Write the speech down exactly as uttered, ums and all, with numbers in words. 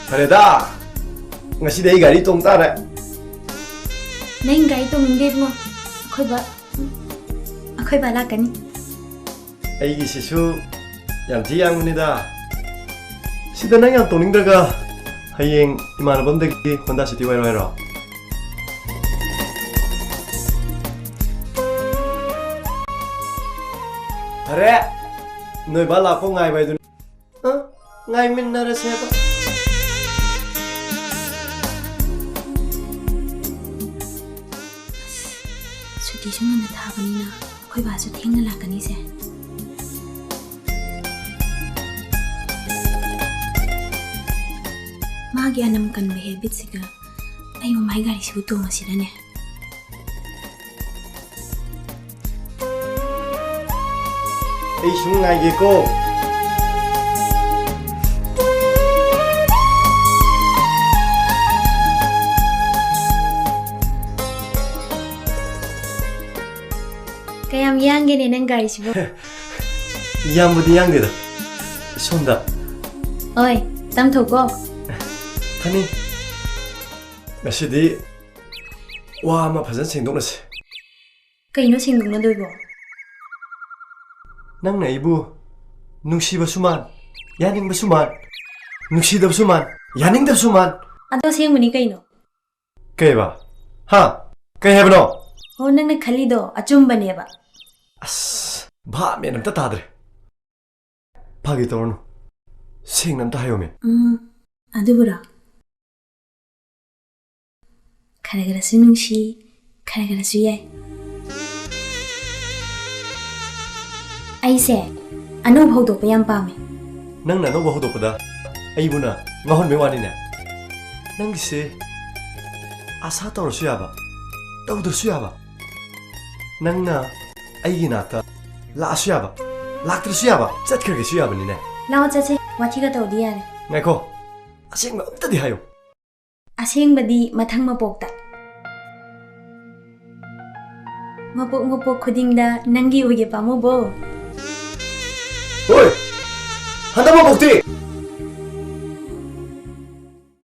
ꯐꯔꯦꯗ, ꯉꯁꯤꯗꯤ ꯑꯩ ꯒꯥꯔꯤ ꯇꯣꯡ ꯇꯥꯔꯦ꯫ ꯅꯪ ꯒꯥꯔꯤ ꯇꯣꯡꯅꯤꯡꯗꯦ ꯏꯕꯨꯡꯉꯣ꯫ ꯑꯩꯈꯣꯏ ꯕꯥ, ꯑꯩꯈꯣꯏ ꯕꯥ ꯂꯥꯛꯀꯅꯤ꯫ ꯑꯩꯒꯤꯁꯤꯁꯨ ꯌꯥꯝ ꯊꯤ ꯌꯥꯡꯕꯅꯤꯗ꯫ ꯁꯤꯗ ꯅꯪ ꯌꯥꯝ ꯇꯣꯡꯅꯤꯡꯗ꯭ꯔꯒ ꯍꯌꯦꯡ ꯏꯃꯥꯟꯅꯕ ꯑꯝꯗꯒꯤ Honda City ꯋꯥꯏꯔꯣ ꯍꯥꯏꯔꯣ? ꯐꯔꯦ, ꯅꯣꯏ ꯕꯥ ꯂꯥꯛꯄ ꯉꯥꯏꯕ ꯍꯥꯏꯗꯨꯅꯤ꯫ ꯑ? ꯉꯥꯏꯃꯤꯟꯅꯔꯁꯦꯕ꯫ ꯁꯨꯇꯤꯁꯨ ꯉꯟꯅ ꯊꯥꯕꯅꯤꯅ ꯑꯩꯈꯣꯏ ꯕꯥꯁꯨ ꯊꯦꯡꯅ ꯂꯥꯛꯀꯅꯤꯁꯦ꯫ ꯃꯥꯒꯤ ꯑꯅꯝ ꯀꯟꯕ habitꯁꯤꯒ ꯑꯩꯕꯨ ꯃꯥꯏ ꯒꯥꯔꯤꯁꯤꯕꯨ ꯇꯣꯡꯉꯁꯤꯔꯅꯦ? ꯑꯩ ꯁꯨꯝ ꯉꯥꯏꯒꯦꯀꯣ꯫ ꯀꯌꯥꯝ ꯌꯥꯡꯒꯦꯅꯦ ꯅꯪ ꯒꯥꯔꯤꯁꯤꯕꯨ? ꯌꯥꯝꯕꯨꯗꯤ ꯌꯥꯡꯗꯦꯗ꯫ ꯁꯣꯝꯗ꯫ ꯑꯣꯏ, ꯇꯝꯊꯣꯛꯀꯣ꯫ ꯐꯅꯤ꯫ ꯉꯁꯤꯗꯤ ꯋꯥ ꯑꯃ ꯐꯖꯅ ꯁꯦꯡꯗꯣꯛꯅꯁꯤ꯫ ꯀꯩꯅꯣ ꯁꯦꯡꯗꯣꯛꯅꯗꯣꯏꯕꯣ? ꯅꯪꯅ ꯑꯩꯕꯨ ꯅꯨꯡꯁꯤꯕꯁꯨ ꯃꯥꯟ, ꯌꯥꯅꯤꯡꯕꯁꯨ ꯃꯥꯟ, ꯅꯨꯡꯁꯤꯗꯕꯁꯨ ꯃꯥꯟ, ꯌꯥꯅꯤꯡꯗꯕꯁꯨ ꯃꯥꯟ꯫ ꯑꯗꯣ ꯑꯁꯦꯡꯕꯅꯤ ꯀꯩꯅꯣ? ꯀꯩꯕ? ꯍꯥ? ꯀꯩ ꯍꯥꯏꯕꯅꯣ? ꯑꯣ, ꯅꯪꯅ ꯈꯜꯂꯤꯗꯣ ꯑꯆꯨꯝꯕꯅꯦꯕ꯫ ꯑꯁ, ꯚꯥꯞ ꯃꯦꯟ ꯑꯝꯇ ꯇꯥꯗ꯭ꯔꯦ꯫ ꯐꯥꯒꯤ ꯇꯧꯔꯅꯨ꯫ ꯁꯦꯡꯅ ꯑꯝꯇ ꯍꯥꯏꯌꯣꯃꯤ꯫ ꯎꯝ, ꯑꯗꯨꯕꯨꯔꯣ? ꯈꯔ ꯈꯔꯁꯨ ꯅꯨꯡꯁꯤ, ꯈꯔ ꯈꯔꯁꯨ ꯌꯥꯏ꯫ ꯑꯩꯁꯦ ꯑꯅꯧꯕ ꯍꯧꯗꯣꯛꯄ ꯌꯥꯝ ꯄꯥꯝꯃꯦ꯫ ꯅꯪꯅ ꯑꯅꯧꯕ ꯍꯧꯗꯣꯛꯄꯗ ꯑꯩꯕꯨꯅ ꯉꯥꯎꯍꯟꯕꯩ ꯋꯥꯅꯤꯅꯦ꯫ ꯅꯪꯒꯤꯁꯦ ꯑꯁꯥ ꯇꯧꯔꯁꯨ ꯌꯥꯕ, ꯇꯧꯗ꯭ꯔꯁꯨ ꯌꯥꯕ꯫ ꯅꯪꯅ ꯑꯩꯒꯤ ꯅꯥꯛꯇ ꯂꯥꯛꯑꯁꯨ ꯌꯥꯕ, ꯂꯥꯛꯇ꯭ꯔꯁꯨ ꯌꯥꯕ, ꯆꯠꯈ꯭ꯔꯒꯦꯁꯨ ꯌꯥꯕꯅꯤꯅꯦ꯫ ꯂꯥꯛꯑꯣ ꯆꯠꯁꯦ, ꯋꯥꯊꯤꯒ ꯇꯧꯔꯗꯤ ꯌꯥꯔꯦ꯫ ꯉꯥꯏꯈꯣ, ꯑꯁꯦꯡꯕ ꯑꯝꯇꯗꯤ ꯍꯥꯏꯌꯨ꯫ ꯑꯁꯦꯡꯕꯗꯤ ꯃꯊꯪ ꯃꯄꯣꯛꯇ꯫ ꯃꯄꯣꯛ ꯃꯄꯣꯛ ꯈꯨꯗꯤꯡꯗ ꯅꯪꯒꯤ ꯑꯣꯏꯒꯦ ꯄꯥꯝꯃꯨꯕꯣ꯫ ꯍꯣꯏ! ꯍꯟꯗꯛ ꯃꯄꯣꯛꯇꯤ!